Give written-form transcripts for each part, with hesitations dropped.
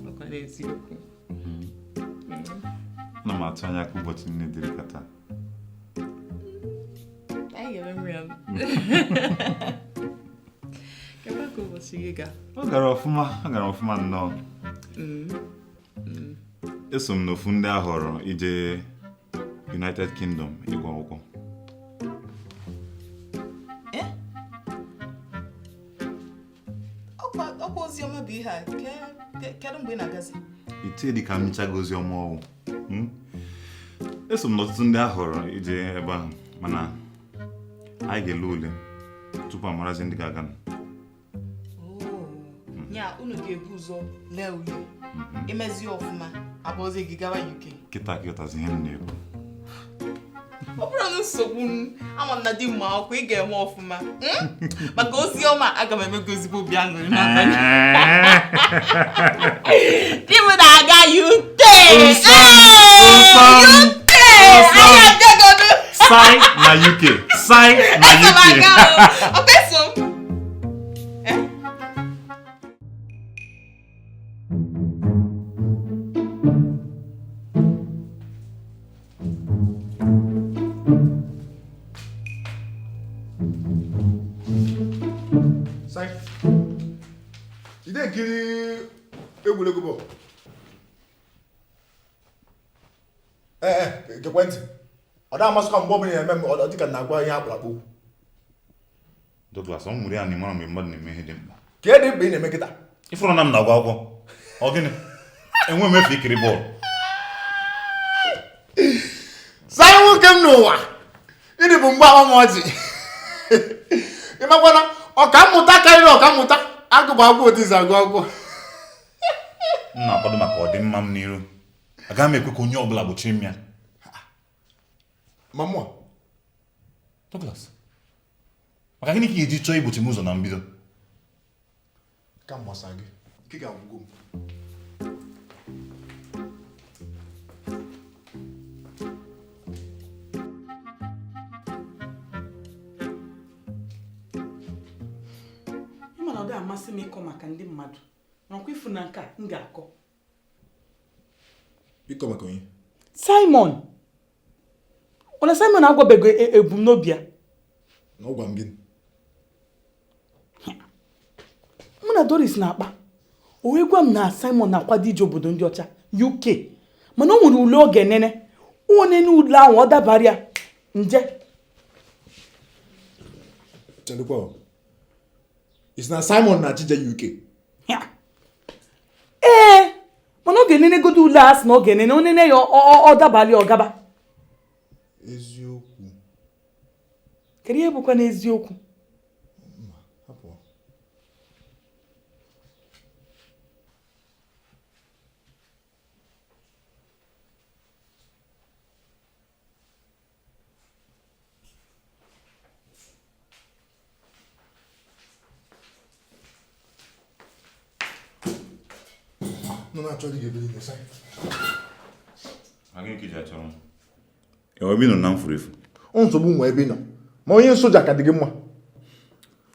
Ọkwa n'eziokwu. Ana m atụ anya ka ụbọchị niile dịrị ka taa. Anyị ga-eme ya. Kekwa ka ụbọchị gị gaa? Ọ gara ọfụma, ọ gara ọfụma nnọọ. Eso m n'ofu ndị a họrọ ije United Kingdom ịgụ akwụkwọ. Eh? Ọkwa ozi ọma bụ ihe a. Kedu mgbe ị na-agazi? Iche dị ka m mechago ozi ọma ọwụ. Eso m n'ọtụtụ ndị a họrọ ije ebe ahụ, mana anyị ga-ele ule tupu amarazi ndị ga-aga. Ya unu ga-ebu ụzọ lee ule, imezi ọfụma abụọzie gị gawa UK. Kịta kịtazi ihe m na-ekwu. Ọ bụrụ na nsogbu m, ama m na di m ma akwụkwọ ị ga-eme ọfụma. Maka ozi ọma aga m eme gị ezigbo obi aṅụrị n'abalị. Di m na-aga UK. UK! Anyị abịagodu. Sai na UK. Sai na Eso m UK. aga o. Ọ eso m. Sai, ị na-ekiri egwuregwu bọọlụ? Ee, ee, gekwe ntị. Ọ da amasịkwa mgbe ọbụla na-eme m ọ dị ka na-agwa ihe akpụrụ akpụ okwu. Douglas, ọ nwụrụ ya na ịmara mgbe mmadụ na-eme ihe dị mkpa. Ka e dị mkpa ị na-eme kịta. Ịfụrụ na m na-agụ akwụkwọ. Ọ gịnị? Enwe m efe ikiri bọọlụ. Sai nwoke m n'ụwa, ịdị bụ mgbe agba m ọchị. Ị makwana ọkammụta karịrị ọkammụta agụ bụ agwụ otu isi agụ akwụkwọ. M na-akwado maka ọdịmma m n'iru. Agaghị m ekwe ka onye ọbụla gbochie m ya. Ma mụa? Douglas, maka gịnị ka ị ga-eji chọọ igbochi m ụzọ na mbido? Ka m gbasa gị, ike ga-agwụgo m. Ị ma na ọ dị amasị m ịkọ maka ndị mmadụ, nakwa ịfụ na nke a m ga-akọ. Ịkọ maka onye? Simon! Ọ na Simon agwabeghị ebumnobi ya? Na ọ gwa m gịnị? Mụ na Doris na-akpa. O wee gwa m na Simon na-akwado ije obodo ndị ọcha, UK. Mana o nwere ule ọ ga-enene. O nene ule ahụ ọ dabara ya nje. Chelụkwa o. Ị sị na Simon na-achọ ije UK? Ya. Ee, mana ọ ga-enenegodo ule a sị na ọ ga-enene, o nene ya ọ dabara ya ọ gaba. Eziokwu. Kedu ihe bụkwa n'eziokwu? Hapụ. Nọ na-achọ gị ebe niile, Sai. Ma gịnị ka iji achọrọ m? Enwe ebe ị nọ na m furu efu. Ọ nsogbu nwe ebe ị nọ, ma onye soja ka dị gị mma.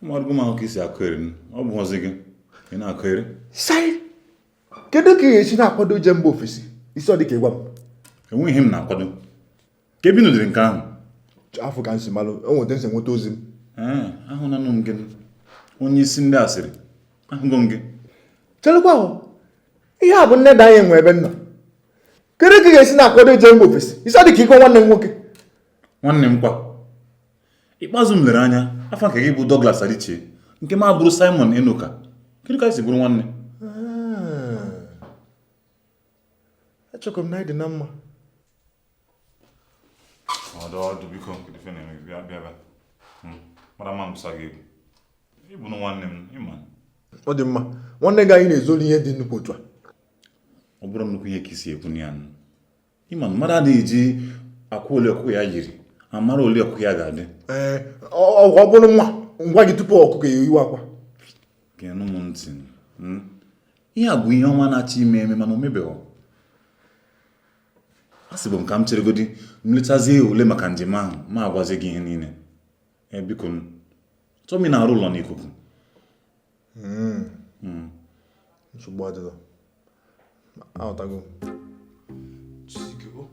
Ụmụ m ahụ ka isi akụ eri m, ọ bụ ọzọ gị. Ị na-akụ eri? Sai, kedu ka ị ga-esi na-akwado ije mba ofesi? Isi ọ dị ka ịgwa m. Enweghị ihe m na-akwado. Ka ebe ị nọdịrị nke ahụ? Afọ ka m si malụ, o nweta nsị nweta ozi m. Ee, ahụnanụ m gị. Onye isi ndị asịrị, ahụgo m gị. Chelụkwa ahụ, ihe a bụ nne da anyị nwe ebe m nọ. Kedu ka ị ga-esi na-akwado ije mba ofesi? Isi ọ dị ka ịgwa nwanne m nwoke. Nwanne m kwa. Ikpeazụ m lere anya, afọ nke gị bụ Douglas Adichie, nke m abụrụ Simon Enoka. Kedu ka anyị si bụrụ nwanne? Echekwa m na anyị dị na mma. Ọdụ ọdụ biko, kedu ife na-eme gị? Bịa, bịa, bịa. Mara mma m sa gị egwu. Ị bụ nwanne m, ị ma. Ọ dị mma. Nwanne gị anyị na-ezolu ihe dị nnukwu otu a. Ọ bụrụ nnukwu ihe ka isi ekwu ya nụ. Ị ma na mmadụ adịghị eji akwa ole ọkụkọ ya yiri, amara ole ọkụkọ ya ga-adị. Ee, ọ bụrụ nwa, ngwa gị tupu ọkụkọ eyiwe akwa. Geenụ m ntị. Ihe a bụ ihe ọma na-achọ ime eme mana o mebeghị. A sịbụ m ka m cheregodi m lechazie ule maka njem ahụ ma agwazie gị ihe niile. Ee, biko m. Chọọ m ị na-arụ ụlọ n'ikuku. Nsogbu adịla. Aghọtago m. Jisike, o.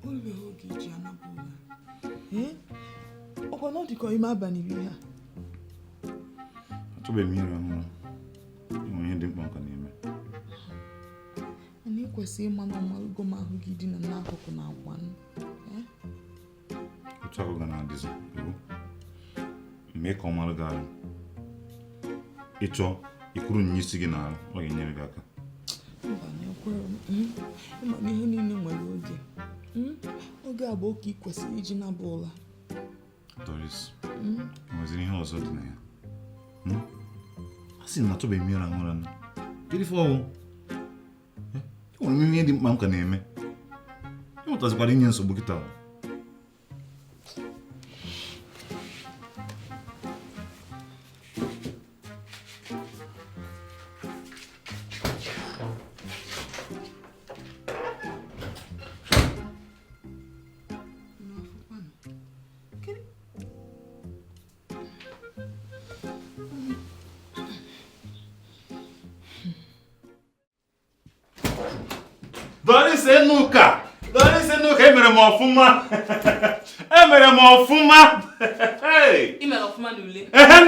Orubeghị oge iji anapụ ụla. Ọkwa na ọ dịkọ ime abalị iri ha. Achọbeghị m ire ọhụrụ. Enwere ihe dị mkpa m ka na-eme. Mana ị kwesịrị ịma na ọmalụgo m ahụ gị dina n'akụkụ na akwa m. Otu akụ ga na-adịzi bụ mee ka ọ mara gị ahụ. Ịchọ ikuru nyinye isi gị n'ahụ, ọ ga-enyere gị aka. Mba, na ekwere m. Ịma na ihe niile nwere oge. Oge a bụ oge ị kwesịrị iji naba ụla. Doris, enweziri ihe ọzọ dị na ya. A sị m na achọbeghị m ịrahụ ụra. Kedu ife ọwụ? Enwere m ihe dị mkpa m ka na-eme. Ịmụtazikwara inye nsogbu kịta. Doris Enuka! Doris Enuka, emere m ọfụma! Emere m ọfụma! Hey! Ị mere ọfụma n'ule. Ehem!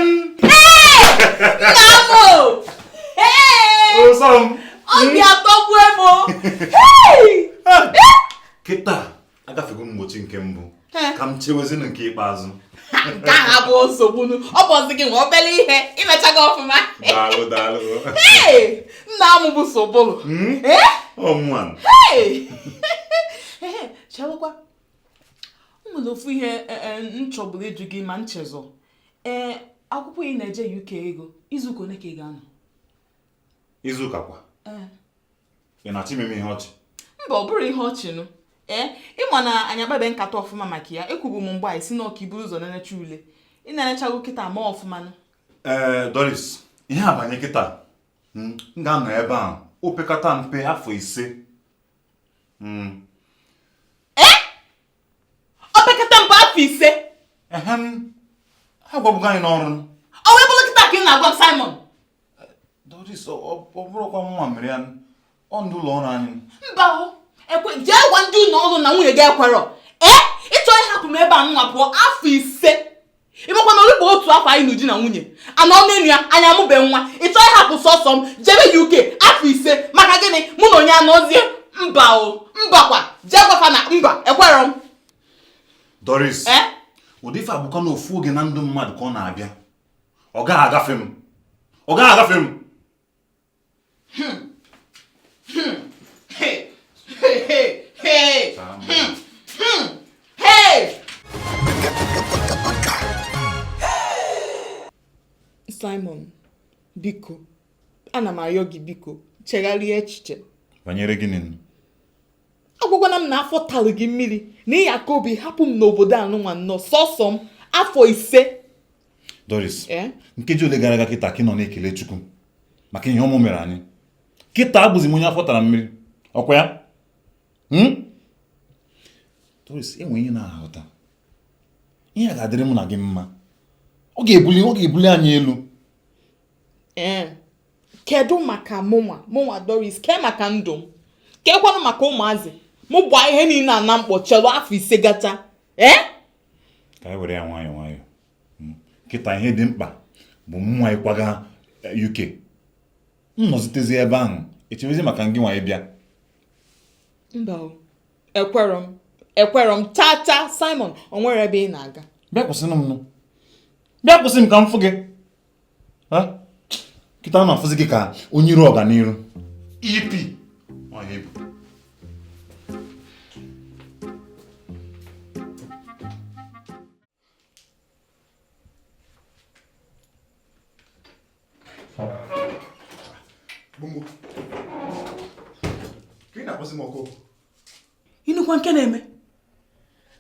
Nna m o! Hey! Ụsọ m! Obi atọgbuo m o! Hey! Kịta agafego mgbochi nke mbụ ka m chewezinụ nke ikpeazụ. Nke ahụ abụghị nsogbu nụ. Ọ bụ ọzọ gị nwe obere ihe imechago ọfụma. Daalụ daalụ. Hey! Nna m bụ Sobolo. Eh? Ọmụan. Hey! Chelụkwa. O nwere ofu ihe m chọburu ịjụ gị ma nchezọ. Ee, akwụkwọ ị na-eje UK ego, izuụka ole ka ị ga-anọ? Izuụka kwa? Ị na-achọ ime m ihe ọchị? Mba, ọ bụrụ ihe ọchị nụ. Ee, ịma na anyị akpabe nkata ọfụma maka ya. Ekwubu m mgbe anyị si n'ọka iburu ụzọ nenecha ule. Ị na-enechago kịta ma ọfụma nụ. Ee, Doris, ihe abanye kịta. M ga-anọ ebe a opekata mpe afọ 5. Ee? Opekata mpe afọ 5? Ehem, ha gwagbugo anyị n'ọrụ. Ọ wee bụrụ kịta ka ị na-agwa m, Simon? Doris, ọ bụrụkwa nwa mere ya, ọ ndị ụlọ ọrụ anyị. Mba o, ekwe jee gwa ndị ụlọ ọrụ na nwunye gị ekwerọ. Ee, ịchọ ịhapụ m ebe a nwa pụọ afọ 5. Ịmakwa na olugbo otu afọ anyị n'uji na nwunye. Ana ọnụ enu ya, anyị amụbe nwa. Ịchọ ịhapụ sọsọ m jebe UK afọ 5 maka gịnị? Mụ na onye anọzie? Mba o, mbakwa, jee gwafa na mba, ekwerọ m. Doris, ụdị ife abụkwa n'ofu oge na ndụ mmadụ ka ọ na-abịa. Ọ gaghị agafe m. Ọ gaghị agafe m. Hey! Hey! Hey! Hey! Simon, biko, ana m arịọ gị biko, chegharịa echiche. Banyere gịnị? Agwagwana m na afọ talụ gị mmiri na ị aka obi hapụ m n'obodo anụnwa nnọọ sọsọ m afọ 5. Doris, nkeji ole gara aga kịta ka ị nọ na-ekele Chukwu maka ihe ọmụ mere anyị. Kịta abụzi m onye afọ tara mmiri. Ọkwa ya? Doris, enwe ihe na-aghọta. Ihe a ga-adịrị mụ na gị mma. Ọ ga-ebuli anyị elu. Ee, kedu maka mụnwa Doris, ke maka ndụ m, kekwanụ maka ụmụazị mụ gbaa ihe niile a na mkpọ chelụ afọ 5 gacha. Ee, ka anyị were ya nwayọọ nwayọọ. Kịta ihe dị mkpa bụ mụnwa ịkwaga UK. M nọzitezi ebe ahụ echebezi maka ngị nwa ịbịa. Mba o, ekwerọ m chaa chaa. Simon, o nwere ebe ị na-aga. Bịa kwụsịnụ m nụ. Bịa kwụsị m ka m fụ gị. Kịta na-afụzi gị ka onye iro ọganiru. EP. Ọhịa ebu. Gbogbo. Na-akpọzi m ọkụ ọkụ. Ịnụkwa nke na-eme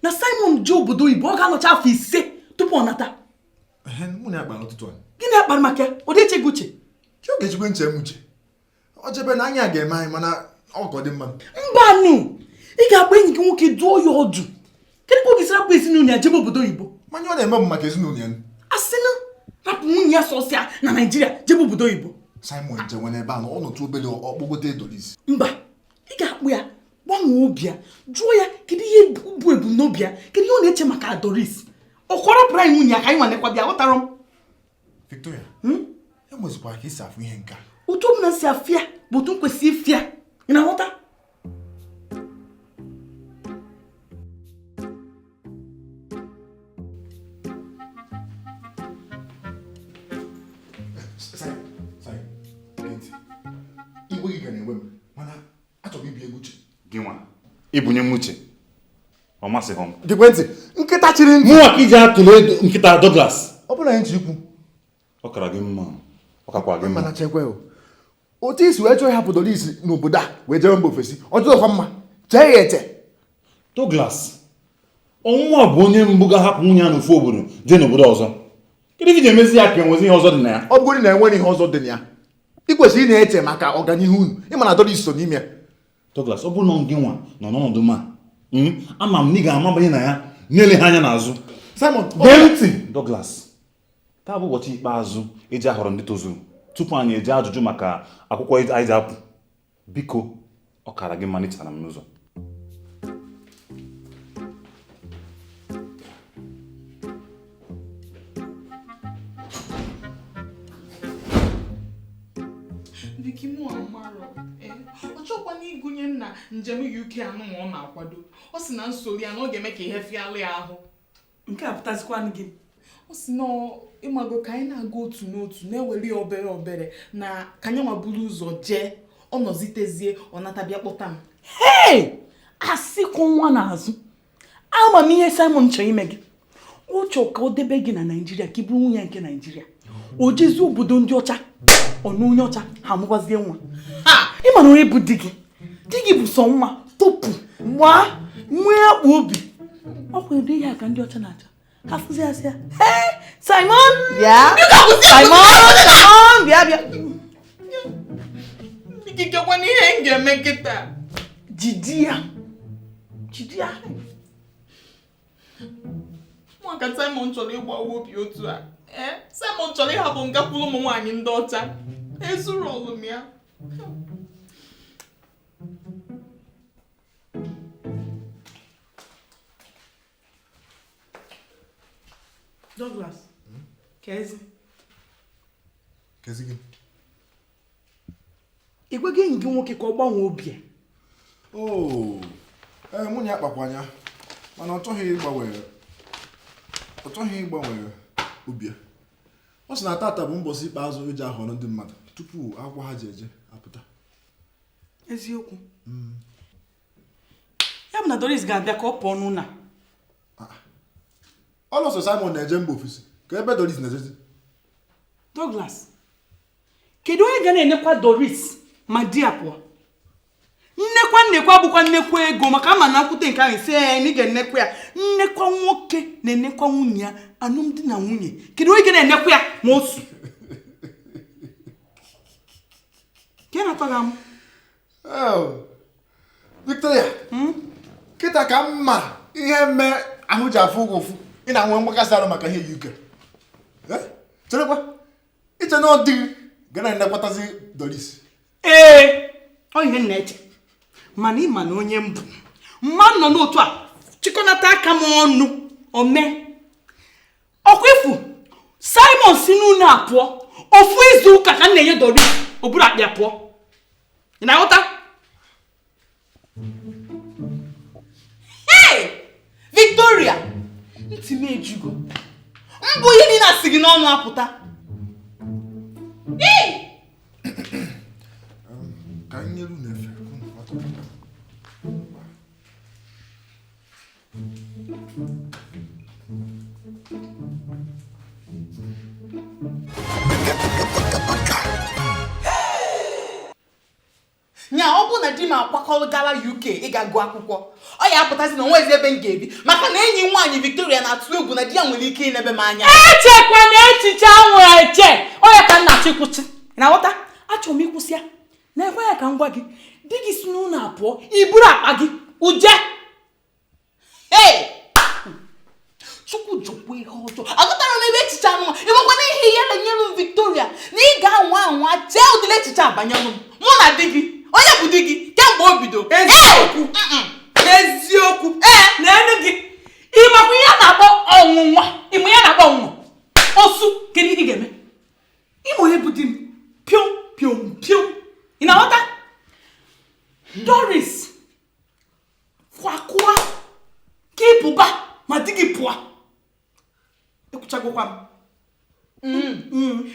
na Simon ji obodo oyibo, ọ ga-anọcha afọ 5 tupu ọ nata. Mụ na ya kpara n'ụtụtụ a. Gịnị akpara maka ya? Ọ dị eche gị uche? Chi ọ ga-ejikwe nche m uche. Ọ chebe na anya ga-eme anyị, mana ọ ka ọ dị mma. Mbanụ, ị ga-agba enyi gị nwoke dụọ ya ọdụ. Kedu ka ọ ga-esi rapụ ezinụlọ ya jebe obodo oyibo? Manya ọ na-eme bụ maka ezinụlọ ya. Asịnụ rapụ nwunye ya sọsịa na Naịjirịa jebe obodo oyibo. Simon jewe n'ebe a na ọ nọtụ obere ọkpọgote Doris. Mba, ị ga-akpụ ya, gbanwee obi ya, jụọ ya kedu ihe bụ ebumnobi ya, kedu ihe ọ na-eche maka Doris. Ọ kwọrọpụrụ anyị nwunye ya ka anyị nwanekwa bịa, ghọtara m. Victoria, e nwezikwa ka isi afụ ihe nke a. Otu ọbụla si afịa bụ otu m kwesịrị ịfịa, ị na-aghọta? Iwe gị ga na-enwe m, mana achọrọ m ibi egwu uche. Gị nwa, ibunye m uche, ọ masịghị m. Gekwe ntị, nkịta chiri ntị. Mụnwa ka iji atụle nkịta Douglas. Ọ bụrụ na anyị ji ikwu. Ọ kara gị mma, ọ kakwa gị mma. Mana chekwe o. Otu isi wee chọọ ịhapụ Doris n'obodo a wee jebe mba ofesi, ọ dịrọkwa mma. Chee ya eche. Douglas, ọnwụnwa bụ onye mbụ ga-ahapụ nwunye ya n'ofu obodo jee n'obodo ọzọ. Kedu ife iji emezi ya ka enwezi ihe ọzọ dị na ya? Ọ bụrụ na enwere ihe ọzọ dị na ya, ị kwesịrị ị na-eche maka ọganihu unu. Ị ma na Doris so n'ime ya. Douglas, ọ bụrụ na gị nwa nọ n'ọnọdụ ma ama m na ị ga-amabanye na ya na-eleghị anya n'azụ. Simon, gee ntị. Douglas, taa bụ ụbọchị ikpeazụ eji ahọrọ ndị tozuru tupu anyị eje ajụjụ maka akwụkwọ anyị ji apụ. Biko, ọ kara gị mma n'ịchara m n'ụzọ. Vicky, mụ amarọ. Ọ chọkwana ịgụnye m na njem UK anụ ma ọ na-akwado. Ọ sị na nsogbu ya na ọ ga-eme ka ihe fịalụ ya ahụ. Nke a pụtazikwanụ gị. Ọ sị na ịmago ka anyị na-aga otu n'otu na-ewere ya obere obere na ka anyị nwa buru ụzọ jee, ọ nọzitezie, ọ nata bịa kpọta m. Hei! Asịkwa nwa n'azụ. Ama m ihe Simon chọrọ ime gị. Ọ chọrọ ka o debe gị na Naịjirịa ka ị bụrụ nwunye nke Naịjirịa. O jezie obodo ndị ọcha, ọ na onye ọcha ha amụbazie nwa. Ị ma na onye bụ di gị? Di gị bụ sọ nwa tupu gbaa nwee akpa obi. Ọ kwa ebe ihe a ka ndị ọcha na-achọ. Ha fụzi asị ya, hey, Simon! Bịa! Simon! Simon! Bịa bịa! Ikikekwana ihe m ga-eme kịta. Jide ya. Jide ya. Mụ ka Simon chọrọ ịgbawa obi otu a. Simon chọrọ ịhapụ ngakwuru ụmụ nwaanyị ndị ọcha. Ezuru ọlụ m ya. Douglas, kezi. Kezi gị. Ị gwaghị enyi gị nwoke ka ọ gbanwee obi ya? Oh, mụ na ya kpakwa anya, mana ọ chọghị ịgbanwe. Ọ chọghị ịgbanwe obi ya. Ọ sị na tata bụ mbọsị ikpeazụ eji ahọrọ ndị mmadụ tupu akwụkwọ ha ji eje apụta. Eziokwu. Ya bụ na Doris ga-abịa ka ọ pụọ n'ụlọ a. Ọlọsọ Simon na-eje mba ofesi ka ebe Doris na-ejezi. Douglas, kedu onye ga na-enekwa Doris ma di ya pụọ? Nnekwa nnekwa bụkwa nnekwa ego maka ama na nkwute nke ahụ isi ya na ị ga-enekwa ya. Nnekwa nwoke na-enekwa nwunye ya alụmdi na nwunye. Kedu onye ga na-enekwa ya ma osu? Ke na-atọ gị amụ? Victoria, kịta ka mma ihe mme ahụ ji afụ ụgwọ ụfụ. Ị na-enwe mgbakasị arụ maka ihe UK. Cherekwa, iche na ọ dịghị ga na-enekwatazi Doris. Ee, ọ ihe m na-eche. Mana ị ma na onye mbụ mma nọ n'otu a chịkọnata aka m ọnụ ome. Ọkwa ifu Simon si n'ụlọ a pụọ ofu izu ụka ka m na-enye Doris o buru akpa ya pụọ. Ị na-aghọta? Hey! Victoria! Ntị m ejugo. Mbụ ihe niile asị gị n'ọnụ apụta. Ka anyị nyere unu efe. Nya ọ bụ bụrụ na di m akwakọrọ gawa UK ịga gụọ akwụkwọ, ọ ya apụtazi na onwezi ebe m ga-ebi, maka na enyi m nwaanyị Victoria na-atụ egwu na di ya nwere ike inebe m anya. Echekwa na echiche ahụ eche ọ ya ka m na-achọ ịkwụsị. Na-aghọta? Achọrọ m ịkwụsị ya. Na-ekwe ya ka m gwa gị, di gị si n'ụlọ apụọ, iburu akpa gị uje. Hey! Chukwu jụkwa ihe ọjọọ. Agụtara m ebe echiche anụnwa. Ịmakwa na ihe ihere nyere m Victoria na ị ga-anwa anwa chee ụdịrị echiche abanyelụ m. Mụ na di gị, onye bụ di gị kemgbe o bido. Eziokwu. Eziokwu. Ee, na-enu gị. Ịmakwa ihe a na-akpọ ọnwụnwa. Ịma ihe a na-akpọ ọnwụnwa. Osu, kedu ihe ị ga-eme? Ịma onye bụ di m. Piom piom piom. Ị na-aghọta? Doris, kwakụa ka ị pụba ma di gị pụọ. Ekwuchagokwa m.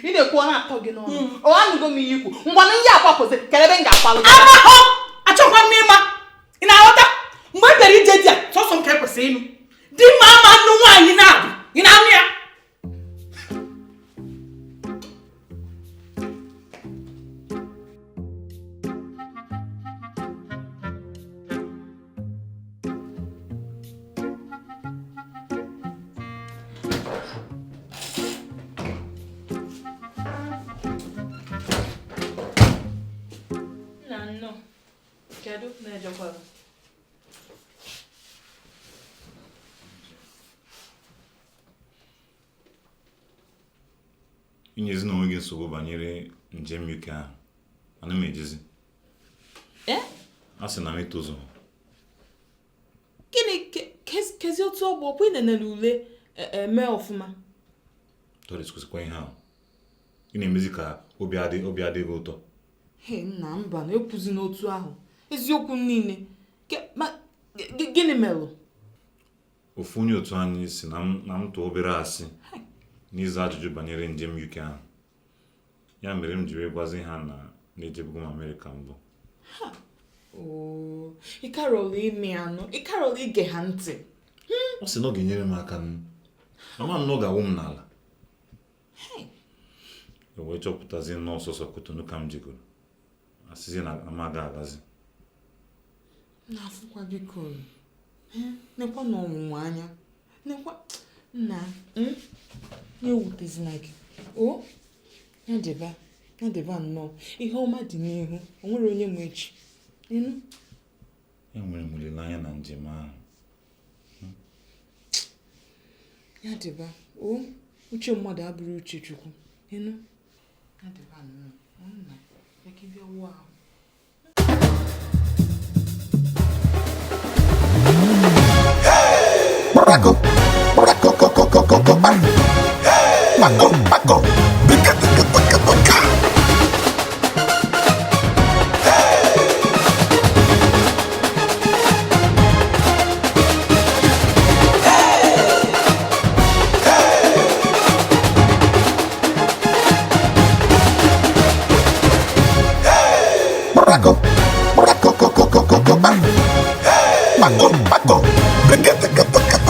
Ị na-ekwu ọ na-atọ gị n'ọnụ. Ọ anụgo m ihe ikwu. Ngwanụ ihe akwapụzi, kedụ ebe m ga-akwalụ gị? Amahọ! Achọkwa m ịma. Ị na-aghọta? Mgbe m bịara ije di a, sọsọ m ka ekwesịrị ịnụ. Di m ama nnụ nwaanyị na-abụ. Ị na-anụ ya? Nna nnọọ, kedu na-ejekwara? Inyezi na onwe gị nsogbu banyere njem UK ahụ, ana m ejezi. A sị na m etozughị. Gịnị kezi otu ọgbọ kwa ị nenere ule eme ọfụma? Doris, kwụsịkwa ihe ahụ. Ị na-emezi ka obi adịghị ụtọ. He, nna mba, na-ekwuzi n'otu ahụ. Eziokwu niile. Gịnị melụ? Ofu onye otu anyị si na m tụọ obere asị n'iza ajụjụ banyere njem UK ahụ. Ya mere m jiri gwazi ha na na-ejebugo m Amerịka mbụ. Oo, ị karọla ime anụ, ị karọla ige ha ntị. Ọ sị na ọ ga-enyere m aka mama m na ọ ga-awụ m n'ala. E wee chọpụtazie na ọsọsọ Kotonu ka m jegoro. Asịzi na m aga agazi. Na-afụkwa biko. Nekwa na ọnwụnwa anya. Nekwa nna, na-ewutezina gị. O, ya deba nnọọ. Ihe ọma dị n'ihu, o nwere onye ma echi. Ịnụ? Enwere m olileanya na njem ahụ. Ya deba, o, uche mmadụ abụrụ uche Chukwu. Ịnụ? Ya deba nnọọ. Nna, ya ka ị bịa wụọ ahụ. Paco, paco, coco, coco, coco, paco, paco, pica, pica, pica, pica. Paco, paco, coco, coco, coco, paco, paco, pica, pica, pica.